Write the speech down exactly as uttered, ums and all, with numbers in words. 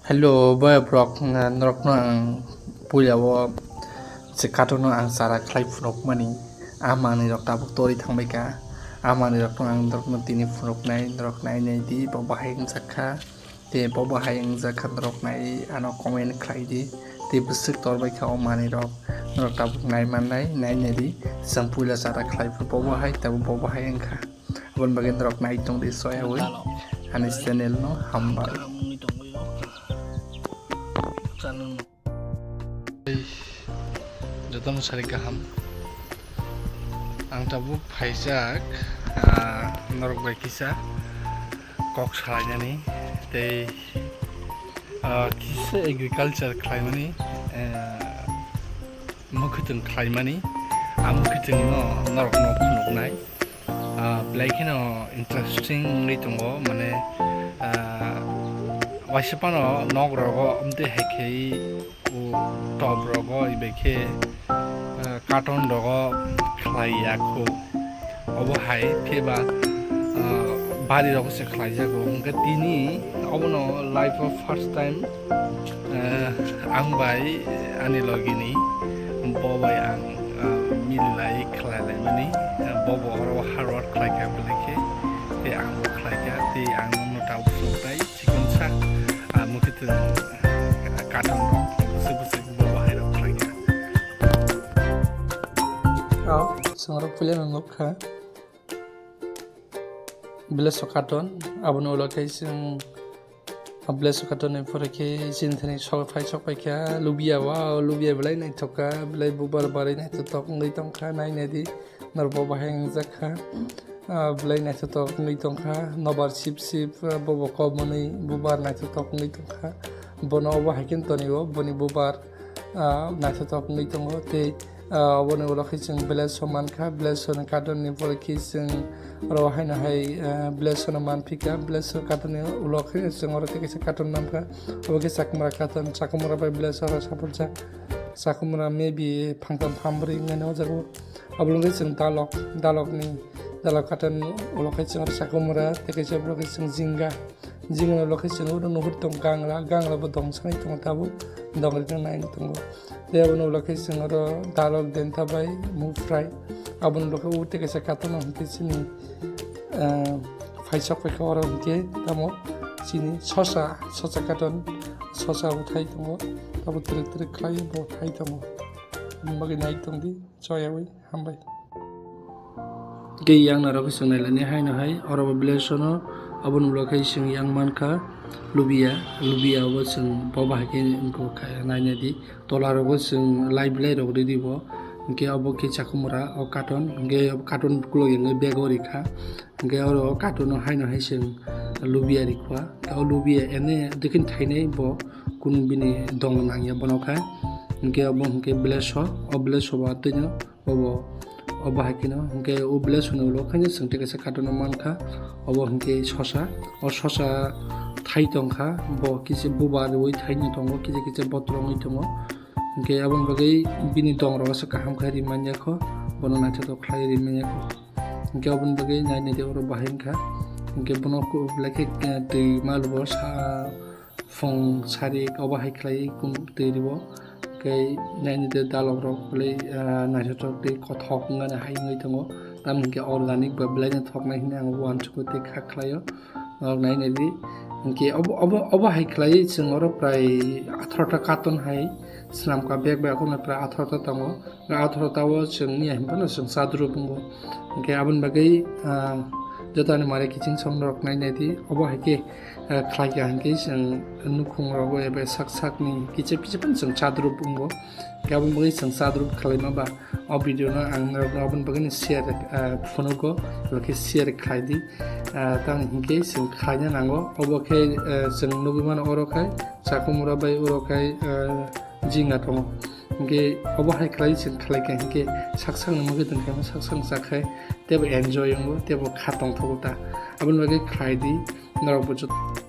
Hello, boy, borok, norokno ang puila o se cartoon no ang chara khlai phunukmani. A manwi rok tabuk tori thangbai kha. A manwi rokno ang norokno tini phunuknai, norok nai nai di, bo bahai wngjak kha. Te bo bahai wngjak kha, norok nai ano comment khlai di. Te bwswk tor bai kha o manwi rok, norok tabuk nai mannai, nai nai di. Chwng puila chara khlai phuru bo bahai, tabuk bo bahai wngkha. Aboni bagwi norok nai tong di soyawi ani channel no hambai. Jotono sari kaham. Ang tabuk phaijak, ah, norok bai kisa kok salainani tei, ah, kisa agriculture khlaimani, eh, mwkhwtwng khlaimani, a mwkhwtwng no norok no phunuknai. Ah, belai kheno interesting wngwi tongo, mane, ah, waisa phano nok rogo amtwi hai khe o top rogo ibai khe, ah, carton rogo khlai ya kho. Obo hai phiba, ah, bari rogo se khlai jago. Hwnkhe tini obono life of first time, ah, ang bai ani logini bo bai ang, ah, mililai khlai laimani, ah, bo bo oro hard work khlai kha belai khe, tei ang bo khlai kha, tei ang no tabuk songtai chikon sa, ah, mukhe tong, ah, carton rok bwswk bwswk bo bahai rok khlai kha. Ah, chwng rok puila no nuk kha. Bleso carton, aboni ulo khe chwng, ah, bleso carton ni pore khe chini thani sok phai sok pai kha, lubia, wow, lubia belai naithok kha, belai bubar barwi naithotok wngwi tong kha, nai nai di, norok bo bahai wngjak kha, ah, belai naithotok wngwi tong kha, nobar sip sip, ah, bobo koboni bubar naithotok wngwi tong kha, bono obo hai khe toni o, boni bubar, ah, naithotok wngwi tongo, tei, ah, oboni ulo khe chwng bleso mankha, bleso ni carton ni pore khe chwng oro haino hai, ah, bleso no manphikha, bleso carton ni ulo khe chwng oro tei kaisa carton mankha, obo khe chakwmwra carton, chakwmwra bai bleso oro sapurjak, chakwmwra maybe phangtham phambrwi wngmani o jaga o. Obo wngkhe chwng dalok, dalok ni, dalok carton ni ulo khe chwng oro chakwmwra tei kaisa ulo khe chwng jinga. Jingno lokhe chwng oro nuhur tong gangra, gangra bo dong sanai tongo tabuk, dong rina nai tongo. Tei abono lokhe chwng oro dalok denta bai mufrai. Abono lokhe o tei kaisa carton o hwnkhe chini, ah, phaisok paikha oro hwnkhe tamo chini sosa, sosa carton, sosa bo thai tongo. Abo twrwk twrwk khlai bo thai tongo. Aboni bagwi nai tong di, choyawi. Hambai. Tei yang narok chwng nailani haino hai, oro bo bleso no, aboni ulo khe chwng yang mankha lubia, lubia obo chwng bo bahai khe wngkha naina di, tola rogo chwng lai belai rok ridi bo, hwnkhe obo khe chakwmwra o carton, hwnkhe carton ukulok yang bag o rikha, hwnkhe oro o carton o haino hai chwng lubia rikha, o lubia ene dikhin thainai bo kunu bini dong nangya bono khe, hwnkhe obo hwnkhe bleso, o bleso bo atwino. Obo, obo hai kheno, hwnkhe o bleso ni ulo khe chwng tei kaisa carton o mankha, obo hwnkhe sosa, o sosa thai tongkha, bo kisa bubar rwui thai no tongo, kisa kisa botrok wngwi tongo, hwnkhe aboni bagwi bini dong rok aswk kaham khe ri manya kho, bono naithotok khlai ri manya kho, hwnkhe aboni bagwi nai nai di oro bahai wngkha, hwnkhe bono belai khe twi malubo sa. Phung sari obo hai khlai kum twi rwo. Khe naini de dalok rok belai, ah, naithotok tei kothok wngmani hai wngwi tongo. Tamni hwnkhe organic ba belai no thoknai hinwi ang uansukgo tei kha khlaio. Norok nai nai di. Hwnkhe obo, obo, obo hai khlai chwng oro prai atharota carton hai swnamkha bag bai akhorno prai atharota tongo. Atharota o chwng ya hinphano chwng chadrup wngo. Hwnkhe aboni bagwi, ah, joto ani mare kiching song norok nai nai di. Obo hai khe, ah, khlai kha hwnkhe chwng nukhung rogo eba sak sak ni kicha kicha phano chwng chadrup wngo. Hwnkhe aboni bagwi chwng chadrup khlaima ba o video no ang norok no aboni bagwi no share, ah, phunugo, eba khe share khlai di. Ah, tamni hwnkhe chwng khlaina nango. Obo khe, ah, chwng nugwi mano oro khai chakwmura bai oro khai, ah, jinga tongo. Hwnkhe obo hai khlai chwng khlai kha hwnkhe sak sakni mugwi tong khe sak sakni chak khai teibo enjoy wngo teibo kha tongthogo ta. Aboni bagwi khlai di norok bo jot-,